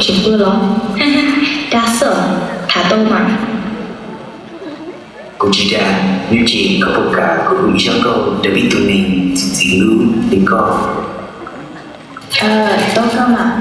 Tsis pw los? Dag xwb, tham tau mas. Kuv tsis dag, nyob tsis koj puas kam kuv hu ib zaj nkauj rau ib tug neeg txi txiv hlub li koj? Tau koj mas.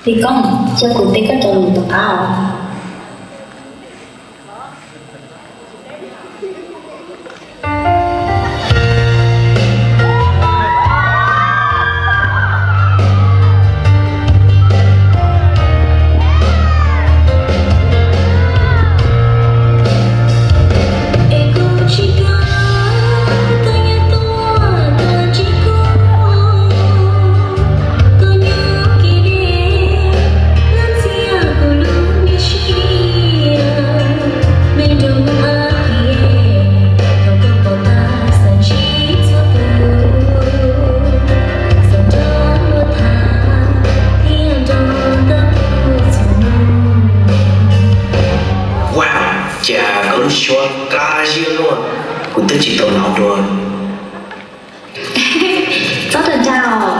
Lis Koob, cia kuv teb koj cov lus tom qab os. Wow, cas koj lub suab qab ziab luaj, kuv twb tsis tau hnov dua. Txhob rau dag os.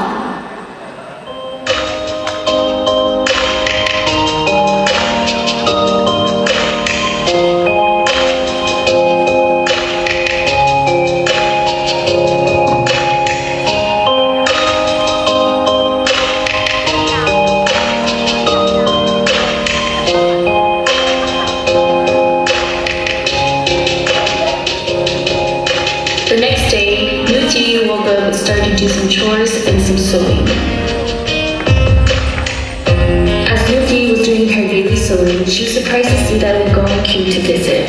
The next day, Nuti woke up and started to do some chores and some sewing. As Nuti was doing her daily sewing, she was surprised to see that Lis Koob came to visit.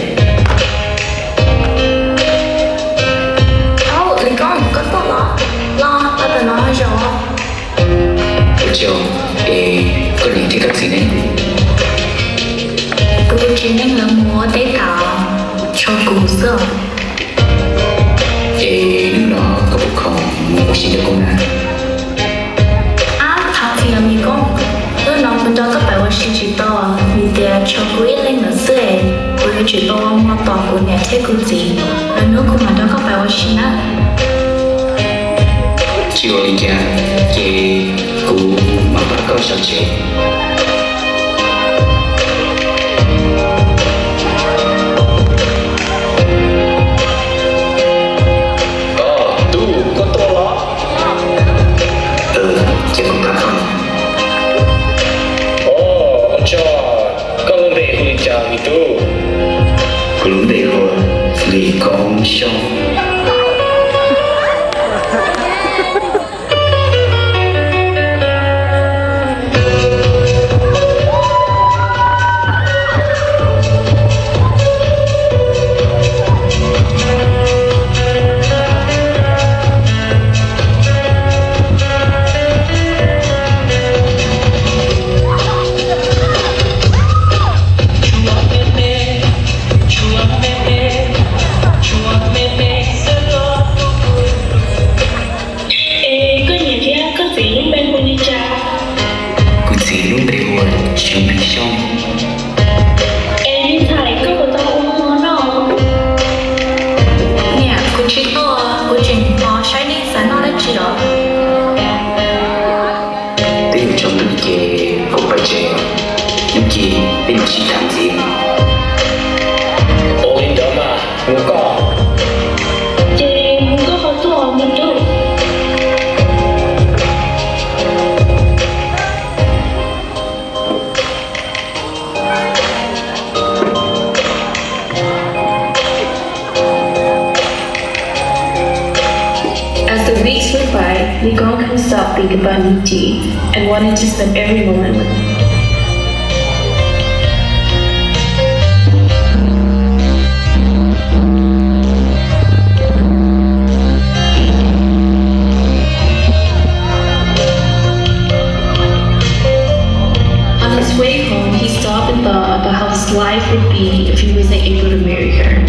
Au, Lis Koob, koj tuaj los? Los tau tam no zos. Ua tsaug, es koj niam thiab koj txiv ne? Kuv tsev neeg lawv mus ua teb tas, tshuav kuv xwb. Es hnub no koj puas khoom mus ua si nrog kuv na? Ab, thov txim os Lis Koob, hnub no kuv nrog koj pais ua si tsis tau, vim tias tshuav kuv ib leeg lawm xwb es kuv yuav tsum tau ua hmo tos kuv niam thiab kuv txiv, lwm hnub kuv mam nrog koj pais ua si na. Tsis ua li cas, ces kuv mam pab koj zov tsev. Tub, koj tuaj los? Ces kuv pab koj. Ua tsaug, koj lub npe hu li cas me tub? Kuv lub npe hu ua Lis Koob Xyooj. Es koj niam thiab koj txiv lub npe hu li cas? Kuv txiv lub npe hu ua Tsis Npis Xyooj. Es me ntxhais, koj puas tau ua hmo noj? Niam, kuv tsis tuaj, kuv tseem tos saib nej xav noj dab tsi os. Twb yuav tsaus ntuj ces kuv pais tsev, ib chim peb mam sib tham ntxiv. Ua li ntawd mas, mus koj. Ces mus koj qhov tuaj me tub. As the weeks went by, Lis Koob couldn't stop thinking about Nuti and wanted to spend every moment with her. life would be if he wasn't able to marry her.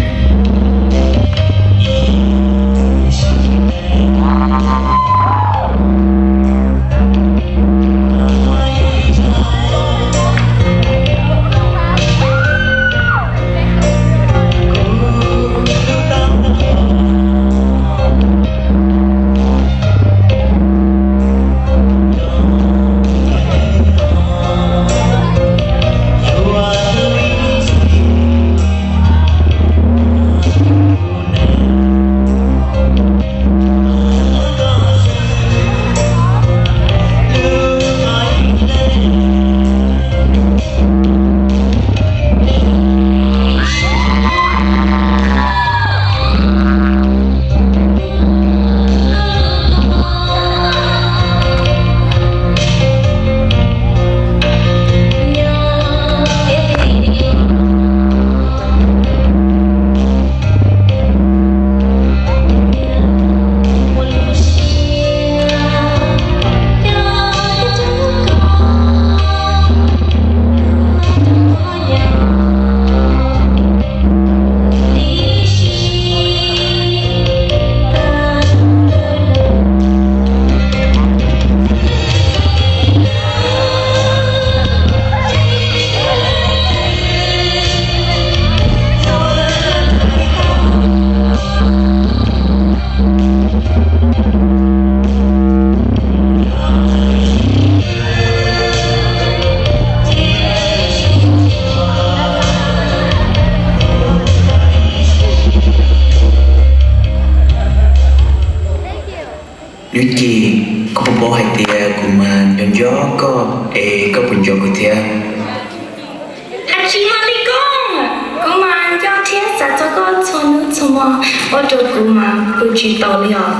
Nuj Ci, koj puas paub hais tias kuv mas nco nco koj es koj puas nco kuv thiab? Hais tsis hais li koj, kuv mas nco thiab xav txog koj txhua hnub txhua hmo, ua rau kuv mas hu tsis tau li os.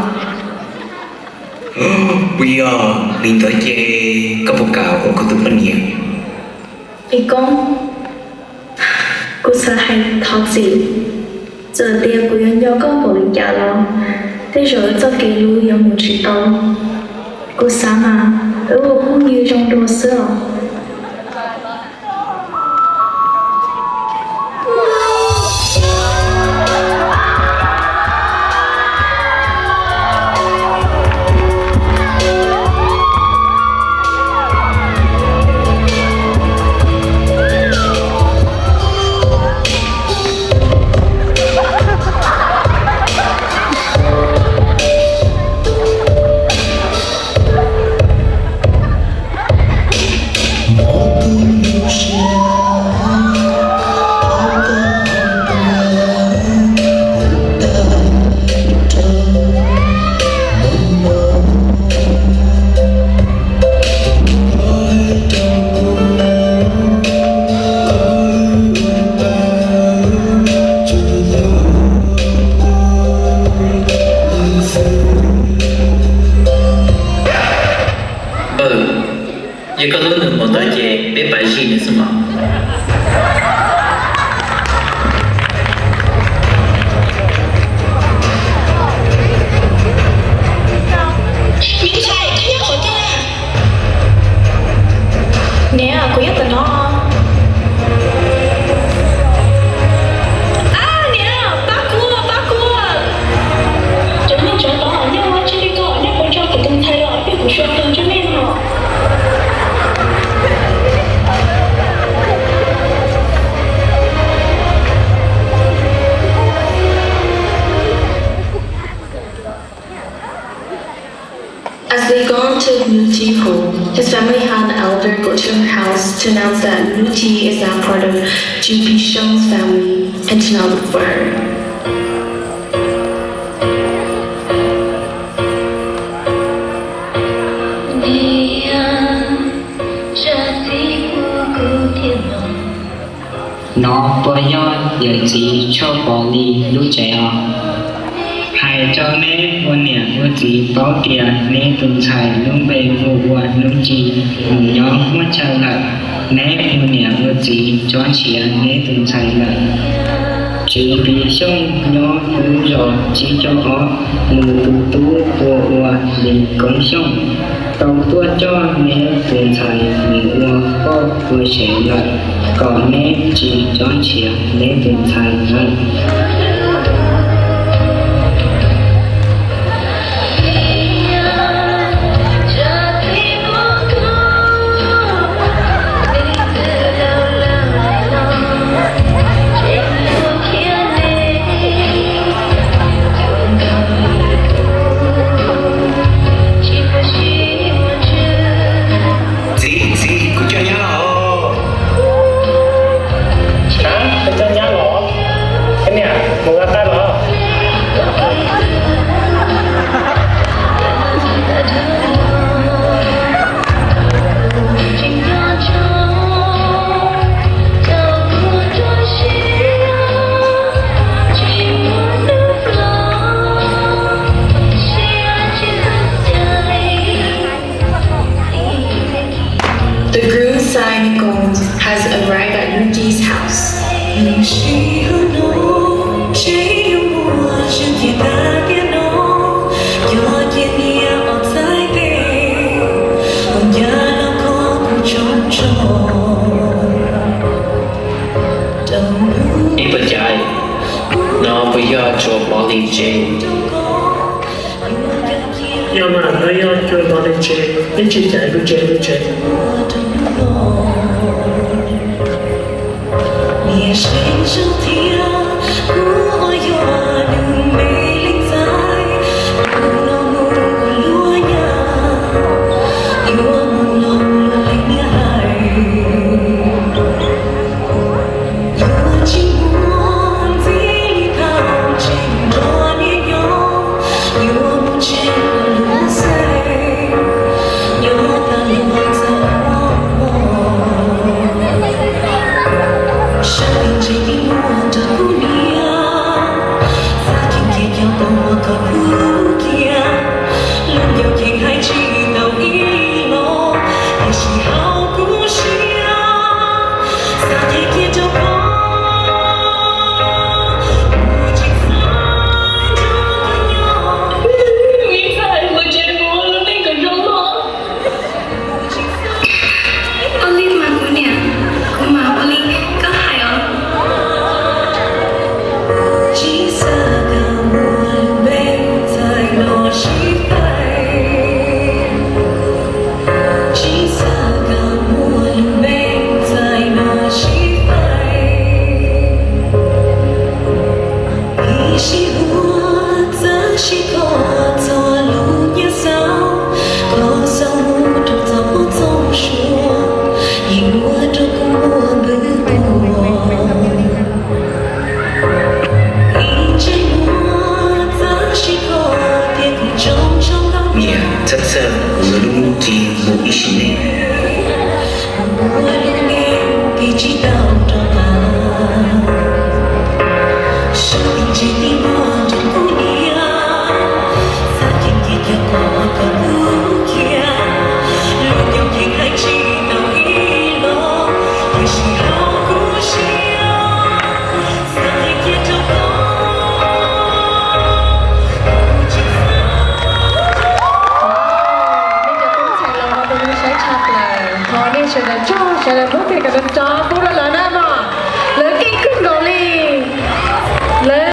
Puas yog li ntawd ces koj puas kam ua kuv tus poj niam? Lis Koob, kuv xav hais thov txim, txawm tias kuv yuav nco koj npaum li cas los tej zaum wb txoj kev hlub yuav mus tsis tau. Kuv xav mas wb ua phooj ywg zoo dua xwb os. Yog koj hlub nws mus ntawd ces peb pab zij nws xwb mas. Niam, kuv nyob tom no. Ab, niam, pab kuv, pab kuv. Cov neeg tsov tod, nej ua dab tsi li ko? Nej puas tso kuv tus ntxhais los, peb kuv xyuas tus ntsuj nej no. As Lis Koob took Nuj Ci home, his family had an elder go to her house to announce that Nuj Ci is now part of G P Xyooj family and to not look for her. No puas yog yawm txiv Tshuaj Pov Lis lub tsev os? Hais rau neb ua niam ua txiv paub tias neb tus ntxhais lub npe hu ua Nuj Ci, mus nyob muaj chaw lawm. Neb ua niam ua txiv tsob nrhiav neb tus ntxhais lawm. G P Xyooj nyob lub zos tsib caug ob, nws tus tub hu ua Lis Koob Xyooj, tau tuaj coj neb tus ntxhais mus ua poj ua tsev lawm, kom neb tsis cob nrhiav neb tus ntxhais nawb. Txiv, txiv, kuv coj nyab los. Koj coj nyab los? Koj niam, mus ua teb los? The groom Sai Nichols has arrived at Yuki's house. Ib puas cas no puas yog tsuas pov li tsev? Yog mas, no yog tsuas pov li tsev, ib tsis cais lub tsev lub tsev. Ua li mas kuv niam, kuv mam ua li koj hais os. Niam, txhawj txhawj kuv lub hnub ci mus ib sim neej.